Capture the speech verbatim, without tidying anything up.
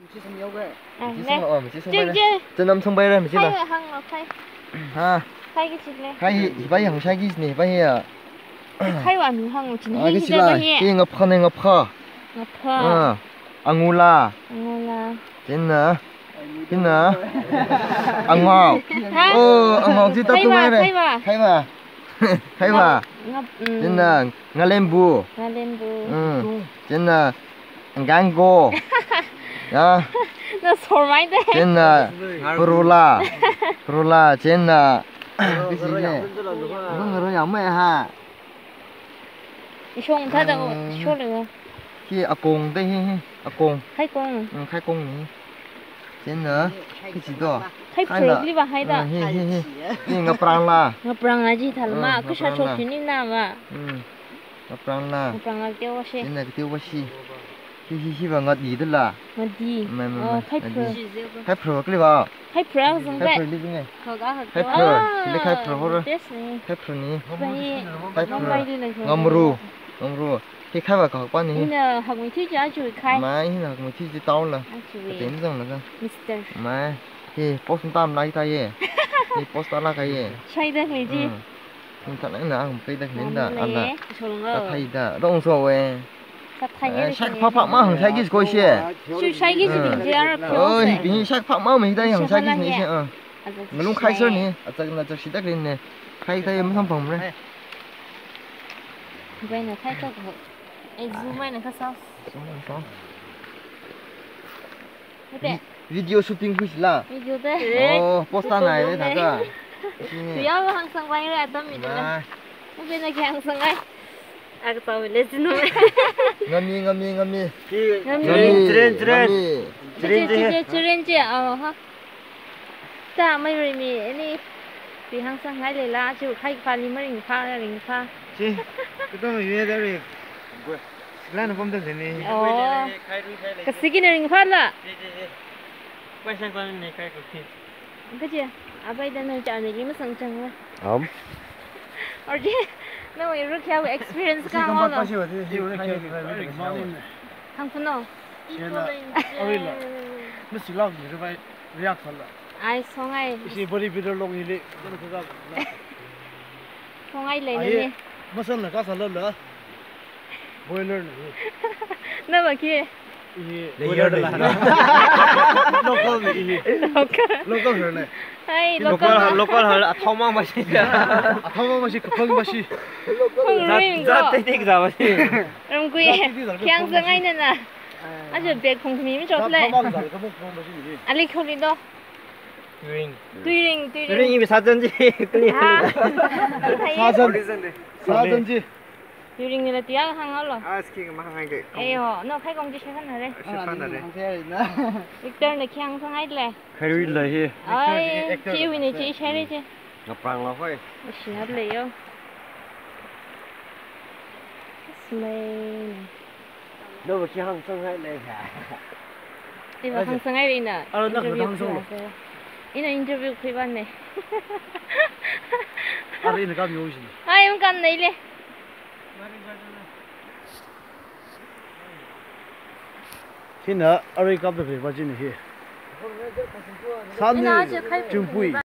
ꯃꯆꯤ ꯁꯪ ꯌꯥꯎꯒꯦ꯫ ꯃꯆꯤ ꯁꯪ, ꯑꯣ, ꯃꯆꯤ ꯁꯪ ꯄꯥꯏꯔꯦ꯫ ꯆꯦ, ꯆꯦ꯫ ꯆꯅꯝ ꯁꯪ ꯄꯥꯏꯔꯦ, ꯃꯆꯤꯅ꯫ ꯈꯥꯏ ꯍꯪꯉꯣ, ꯈꯥꯏ꯫ ꯍꯥ? ꯈꯥꯏꯒꯤ ꯆꯤꯜꯂꯦ꯫ ꯈꯥꯏ ꯍꯤ, ꯍꯤꯕꯥꯏ ꯍꯪ ꯁꯥꯏꯒꯤ ꯁꯤꯅꯦ, ꯍꯤꯕꯥꯏ ꯍꯤ꯫ ꯈꯥꯏ ꯋꯥ ꯃꯤ ꯍꯪꯉꯣ, ꯆꯤꯜꯂꯦ꯫ ꯍꯤ ꯁꯤꯗ ꯕꯥꯏ ꯍꯤ꯫ ꯍꯤ ꯉꯥꯄ꯭ꯔꯥꯅꯦ, ꯉꯥꯄ꯭ꯔꯥ꯫ ꯉꯥꯄ꯭ꯔꯥ꯫ ꯑꯥ, ꯑꯉꯨꯂꯥ꯫ ꯑꯉꯨꯂꯥ꯫ ꯆꯤꯟꯅ꯫ ꯆꯤꯟꯅ꯫ ꯑꯉꯥꯎ꯫ ꯍꯥ? ꯑꯣ, ꯑꯉꯥꯎ ꯆꯤ ꯇꯥ ꯈꯥꯏ ꯋꯥ, ꯇꯨꯡꯉꯥꯏꯔꯦ꯫ ꯈꯥꯏ ꯋꯥ꯫ ꯈꯥꯏ ꯋꯥ꯫ ꯉꯥ-, ꯉꯥ-, ꯎꯝ꯫ ꯆꯤꯟꯅ ꯉꯥꯂꯦꯝꯕꯨ꯫ ꯉꯥꯂꯦꯝꯕꯨ꯫ ꯎꯝ꯫ ꯆꯤꯟꯅ ꯒꯥꯡꯒꯣ꯫ ꯌꯥ꯫ ꯅ ꯁꯣꯔꯃꯥꯏꯗꯦ꯫ ꯆꯤꯟꯅ ꯄꯔꯨꯂꯥ꯫ ꯄꯔꯨꯂꯥ, ꯆꯤꯟꯅ꯫ ꯀꯁꯤꯅꯦ꯫ ꯑꯗꯨꯝ ꯉꯔꯣ ꯌꯥꯝꯃꯦ ꯍꯥ꯫ ꯏꯁꯣꯡ ꯊꯥꯗ ꯎꯝ꯫ ꯏꯁꯣꯂꯒ꯫ ꯍꯤ ꯑꯀꯣꯡꯗ ꯍꯤ, ꯍꯤ, ꯑꯀꯣꯡ꯫ ꯈꯥꯏꯀꯣꯡ꯫ ꯎꯝ, ꯈꯥꯏꯀꯣꯡꯅꯤ꯫ ꯆꯦꯟꯅ, ꯍꯤꯆꯤꯗꯣ꯫ ꯈꯥꯏ ꯈꯥꯏꯅ꯫ ꯐꯔꯛꯂꯤꯕ ꯍꯥꯏꯗ꯫ ꯎꯝ, ꯍꯤ, ꯍꯤ, ꯍꯤ꯫ ꯍꯤ ꯉꯥꯄ꯭ꯔꯥꯡꯂꯥ꯫ ꯉꯥꯄ꯭ꯔꯥꯡ ꯑꯖꯤ ꯊꯜꯃ, ꯎꯝ, ꯈꯨꯁꯥ ꯉꯥꯄ꯭ꯔꯥꯡꯂꯥ꯫ ꯁꯣꯛꯁꯤꯅꯤ ꯅꯥꯃ꯫ ꯎꯝ, ꯉꯥꯄ꯭ꯔꯥꯡꯂꯥ꯫ ꯉꯥꯄ꯭ꯔꯥꯡꯂꯥ ꯇꯦꯋꯥꯁꯦ꯫ ꯆꯦꯟꯅ ꯀꯇꯦꯋꯥꯁꯤ꯫ ꯍꯤ, ꯍꯤ, ꯍꯤꯕ ꯉꯥꯗꯤꯗꯂꯥ꯫ ꯉꯥꯗꯤ꯫ ꯃꯥꯏ, ꯃꯥꯏ, ꯑꯣ, ꯃꯥꯏ, ꯈꯥꯏ ꯉꯥꯗꯤ꯫ ꯐꯔꯛ꯫ ꯈꯥꯏ ꯐꯔꯛꯂꯤꯕ꯫ ꯈꯥꯏ ꯐꯔꯛ ꯖꯪ ꯈꯥꯏ ꯈꯥꯏ꯫ ꯐꯔꯛꯂꯤꯕꯅꯦ꯫ ꯈꯥꯏ ꯐꯔꯛ꯫ ꯑꯥ, ꯂꯤ ꯈꯥꯏ ꯐꯔꯛ ꯍꯣꯔ꯫ Best ꯅꯤ꯫ ꯈꯥꯏ ꯐꯔꯛꯅꯤ꯫ ꯈꯥꯏ꯫ ꯈꯥꯏ ꯐꯔꯛ꯫ ꯉꯝꯔꯨ꯫ ꯉꯝꯔꯨ꯫ ꯍꯤ ꯈꯥꯏꯕ ꯀꯛꯄꯅꯤ꯫ ꯏꯅ ꯍꯛꯃꯤ ꯊꯤ ꯆꯥ ꯆꯨ ꯈꯥꯏ꯫ ꯃꯥ ꯏꯅ ꯍꯛꯃꯤ ꯊꯤ ꯆꯤ ꯇꯥꯎꯂ꯫ ꯑꯆꯨ꯫ ꯀꯇꯦꯝ ꯖꯪꯂꯒ꯫ Mister꯫ ꯃꯥ꯫ ꯍꯤ post ꯇꯥꯝ ꯂꯥꯏ ꯇꯥꯏꯌꯦ꯫ ꯍꯤ post ꯇꯥ ꯂꯥ ꯀꯥꯏꯌꯦ꯫ ꯁꯥꯏꯗ ꯃꯤ ꯖꯤ꯫ ꯎꯝ꯫ ꯅꯤꯡꯊꯥꯅ ꯑꯉꯝ ꯀꯩꯗ ꯈꯤꯅꯤꯡꯗ ꯌꯥꯝ ꯑꯂ꯫ ꯂꯩꯌꯦ, ꯁꯣꯂꯨꯡꯒ꯫ ꯀꯊꯩꯗ ꯑꯗꯣꯡ ꯁꯣꯋꯦ꯫ ꯀꯊꯩ ꯑꯦ, ꯍꯥꯏꯔꯤꯁꯦ꯫ ꯁꯛ ꯐꯥ ꯐꯥ ꯃꯥ ꯍꯪ ꯁꯥꯏꯒꯤ ꯀꯣꯏꯁꯦ꯫ ꯁꯨ ꯁꯥꯏꯒꯤ ꯎꯝ꯫ ꯁꯤꯗꯤ ꯖꯦ ꯑꯥꯔ ꯄꯤ ꯑꯣ, ꯑꯣꯁꯦ꯫ ꯍꯤ ꯄꯤ ꯁꯛ ꯐꯥ ꯃꯥ ꯃꯤ ꯗꯥꯏ ꯍꯪ ꯁꯥꯏꯒꯤ ꯁꯤ ꯁꯦ꯫ ꯑ꯫ ꯑꯗꯨ ꯃꯅꯨꯡ ꯈꯥꯏ ꯁꯔꯅꯤ, ꯁꯤꯁꯦ꯫ ꯑꯆꯛꯅ ꯆꯛ ꯁꯤꯗ ꯀ꯭ꯔꯤꯟꯅꯦ꯫ ꯈꯥꯏ ꯈꯥꯏ ꯃꯁꯝ ꯐꯪꯕ꯭ꯔꯦ꯫ ꯕꯦꯅ ꯈꯥꯏ ꯇꯧ꯫ ꯑꯩ ꯖꯨ ꯃꯥꯏꯅ ꯈꯔ ꯁꯥꯎ꯫ ꯁꯥꯎ, ꯁꯥꯎ꯫ ꯅꯠꯇꯦ꯫ ꯚꯤ-, video shooting ꯍꯨꯏꯁꯤꯂꯥ? Video ꯗ꯫ ꯑꯣ, post ꯇꯥ ꯅꯥꯏꯔꯦ, ꯊꯥꯖ꯫ ꯁꯤꯅꯦ꯫ ꯌꯥꯎ ꯍꯥꯡꯁꯪ ꯄꯥꯏꯔꯦ, ꯑꯗꯨꯝ ꯃꯤꯗꯨꯅ꯫ ꯃꯥ꯫ ꯅꯪ ꯀꯩꯅꯣ ꯀꯌꯥ ꯍꯥꯡꯁꯪ ꯄꯥꯏ? ꯑꯥ, ꯀꯆꯥꯎ ꯂꯦ, ꯁꯤꯅꯨ꯫ ꯉꯝꯃꯤ, ꯉꯝꯃꯤ, ꯉꯝꯃꯤ꯫ ꯉꯝꯃꯤ꯫ ꯉꯝꯃꯤ, ꯆꯤꯔꯦꯟ, ꯆꯤꯔꯦꯟ꯫ ꯉꯝꯃꯤ꯫ ꯆꯤꯔꯦꯟ, ꯆꯤꯔꯦꯟ, ꯆꯤꯔꯦꯟ꯫ ꯆꯤꯔꯦꯟ, ꯆꯤꯔꯦꯟ, ꯆꯤꯔꯦꯟ, ꯑꯥ, ꯍꯥ꯫ ꯇꯥ ꯃꯩ ꯔꯤꯃꯤ ꯑꯅꯤ ꯄꯤ ꯍꯥꯡꯁꯪ ꯍꯥꯏ ꯂꯩꯂꯥ, ꯆꯨ ꯈꯥꯏ ꯄꯥꯂꯤ ꯃꯔꯤꯡ ꯐꯥ, ꯔꯤꯡ ꯐꯥ꯫ ꯆꯤ, ꯀꯗꯣ ꯌꯦ ꯗꯥꯔꯤ꯫ ꯁꯤꯂꯥꯏꯅ ꯄꯝꯗ ꯂꯩꯅꯤ꯫ ꯑꯣ꯫ ꯀꯁꯤꯒꯤ ꯅ ꯔꯤꯡ ꯐꯥꯂ? ꯆꯤ, ꯆꯤ, ꯆꯤ꯫ ꯄꯩꯁꯥ ꯀꯣꯟꯅꯤ ꯈꯥꯏ ꯀꯨꯊꯤ꯫ ꯀꯆꯤ, ꯑꯕꯩꯗ ꯅꯣꯏ ꯆꯥꯅ ꯔꯤ ꯃꯁꯪ ꯆꯪꯉꯣ꯫ ꯑꯝ꯫ ꯑꯣꯔꯗꯤ, ꯅꯣꯏ ꯔꯨ ꯀꯌꯥ experience ꯀꯥ ꯁꯤ ꯀꯝꯄꯥ ꯍꯣꯂꯣ? ꯄꯥꯁꯤ ꯋꯥꯗꯤ, ꯁꯤ ꯔꯨ ꯀꯌꯥ ꯀꯌꯥ ꯀꯌꯥ ꯀꯌꯥ꯫ ꯈꯪ ꯐꯅꯣ? ꯁꯤꯅ ꯑꯔꯤꯂꯣ꯫ ꯃꯁꯤ ꯂꯥꯎ ꯖꯤꯔ ꯚꯥꯏ ꯔꯤꯌꯥꯛ ꯁꯜꯂ꯫ ꯑꯥꯏ ꯁꯣꯡꯉꯥꯏ꯫ ꯏꯁꯤ body builder ꯂꯣꯡ ꯏꯂꯤ꯫ ꯁꯣꯡꯉꯥꯏ ꯂꯩꯅꯦ꯫ ꯑꯥꯏ, ꯃꯁꯜꯅ ꯀꯥ ꯁꯜꯂ ꯂ꯫ Boiler ꯅ꯫ ꯅꯕ ꯀꯤ? ꯏꯍꯤ layer boiler ꯗ ꯂꯩ꯫ Local ꯅ ꯏꯍꯤ꯫ Local꯫ Local ꯍꯔꯅꯦ꯫ ꯍꯥꯏ, local local꯫ ꯍ-, local ꯍ-, ꯑꯊꯥꯎ ꯃꯥꯡ ꯃꯁꯤ꯫ ꯑꯊꯥꯎ ꯃꯥꯡ ꯃꯁꯤ, ꯀꯐꯪ ꯃꯁꯤ꯫ ꯈꯪꯔꯨꯏ ꯖꯥꯠ, ꯃꯤꯡꯗꯣ꯫ ꯖꯥꯠ ꯇꯩ ꯇꯩ ꯖꯥꯠ ꯃꯁꯤ꯫ ꯔꯝꯒꯨꯏ꯫ ꯖꯥꯠ ꯇꯩ ꯇꯩ ꯖꯥꯠ ꯈꯤꯌꯥꯡ ꯀꯐꯪ ꯃꯁꯤ꯫ ꯆꯪꯉꯥꯏꯅꯅ꯫ ꯑꯗꯨ bag ꯈꯣꯡ ꯃꯤ ꯑꯃ ꯖꯥꯠ ꯆꯣꯠꯂꯦ꯫ ꯊꯥꯎ ꯃꯥꯡ ꯖꯥꯠ ꯀꯐꯪ ꯃꯁꯤ ꯅꯤ꯫ ꯑꯂꯤ ꯈꯣꯂꯤꯗꯣ꯫ ꯇꯨꯏꯔꯤꯡ꯫ ꯇꯨꯏꯔꯤꯡ, ꯇꯨꯏꯔꯤꯡ꯫ ꯇꯨꯏꯔꯤꯡ ꯏꯕ ꯁꯥꯖꯟꯖꯤ꯫ ꯍꯥ? ꯁꯥꯖꯟ꯫ ꯁꯥꯖꯟꯖꯤ꯫ ꯇꯨꯏꯔꯤꯡꯅ ꯇꯤꯌꯥ ꯍꯥꯡꯍꯜꯂꯣ꯫ ꯑꯁ, ꯀꯤ ꯑꯃ ꯍꯥꯡꯉꯥꯏꯒꯦ꯫ ꯑꯦ ꯍꯣ, ꯅꯣ ꯈꯥꯏ ꯀꯣꯡ ꯆꯤ ꯁꯦ ꯈꯟꯅꯔꯦ꯫ ꯑꯁꯤ ꯐꯅꯔꯦ꯫ Victor ꯅ ꯈꯤꯌꯥꯡ ꯁꯪꯉꯥꯏ ꯂꯦ꯫ ꯈꯔꯨꯏ ꯂꯩ ꯍꯦ꯫ ꯑꯥꯏ, ꯆꯤ ꯋꯤꯅꯦ ꯆꯤ ꯁꯦꯔꯤ ꯆꯤ꯫ ꯉꯄ꯭ꯔꯥꯡ ꯂꯥ ꯍꯣꯏ꯫ ꯑꯁꯤ ꯍꯥꯏ ꯂꯩꯌꯣ꯫ ꯑꯁ ꯃꯩ꯫ ꯅꯪꯕꯨ ꯈꯤ ꯍꯥꯡ ꯁꯪ ꯍꯥꯏ ꯂꯩ ꯍꯥꯏ꯫ ꯏꯕ ꯍꯥꯡ ꯁꯪ ꯍꯥꯏ ꯂꯩꯅ꯫ ꯑꯔꯣ, ꯅꯪ interview ꯍꯥꯡ ꯁꯪ ꯂꯣ꯫ ꯈꯨꯏꯕꯁꯦ꯫ ꯏꯅ interview ꯈꯨꯏꯕꯅꯦ꯫ ꯑꯔꯣ, ꯏꯅ ꯀꯥꯝ ꯌꯧꯁꯤꯅꯦ꯫ ꯑꯩ ꯑꯃꯨꯛ ꯀꯥꯝ ꯂꯩ ꯂꯦ꯫ ꯁꯤꯅ ꯑꯔꯣꯏ ꯀꯥꯞꯇ ꯐꯩꯕ ꯆꯤꯅꯤ ꯍꯤ꯫ ꯁꯥꯝꯅꯤ ꯏꯅꯥꯁꯦ ꯈꯔ ꯆꯨꯝꯄꯨꯏ꯫